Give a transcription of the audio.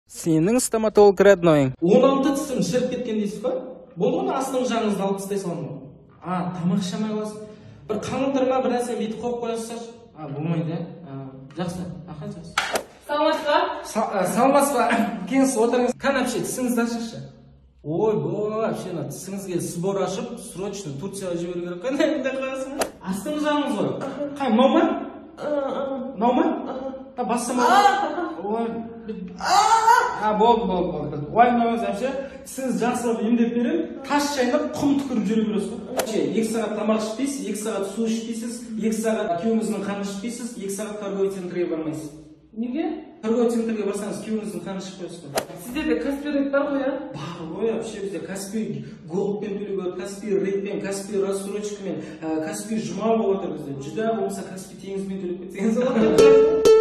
Сенің стоматолог родной ың. 16 тісім шіріп кеткен дейсіз ба? Болды ғой, астыңғы жағыңызды алып тастай саламын ғой. А, тамақ іше алмай қаласыз. Бір қаңылтыр ма, бір нәрсені бүйтіп қойып қоясыз. А, болмайды, ә? Жақсы, аха, жақсы. Саламатсыз ба? Саламатсыз ба? Келіңіз, отырыңыз. Кәне, әпше, тісіңізді ашыңызшы. Ойбой, әпше, мына тісіңізге сбор ашып, срочно Турцияға жіберу керек қой. Не деп қоясың? Астыңғы жағыңыз ғой. Қай, мынау ма? Мынау ма? Та бассам. Ой. А, болды, болды, болды. Уайымдамаңыз, әпше. Тісіңізді жақсылап емдеп беремін. Тас шайнап, құм түкіріп жүре бересіз ғой. Әпше, 2 сағат тамақ ішпейсіз, 2 сағат су ішпейсіз, 2 сағат күйеуіңіздің қанын ішпейсіз, 2 сағат торговый центрге бармайсыз. Неге? Торговый центрге барсаңыз, күйеуіңіздің қанын ішіп қоясыз ғой. Сіздерде Каспи Ред бар ғой, иә? Бар ғой, әпше, бізде Каспи Голдпен төлеуге болады, Каспи Редпен, Каспи рассрочкамен, Каспи жұма болып жатыр бізде. Жүдә болмаса, Каспи теңізбен төлеп кетсеңіз болады.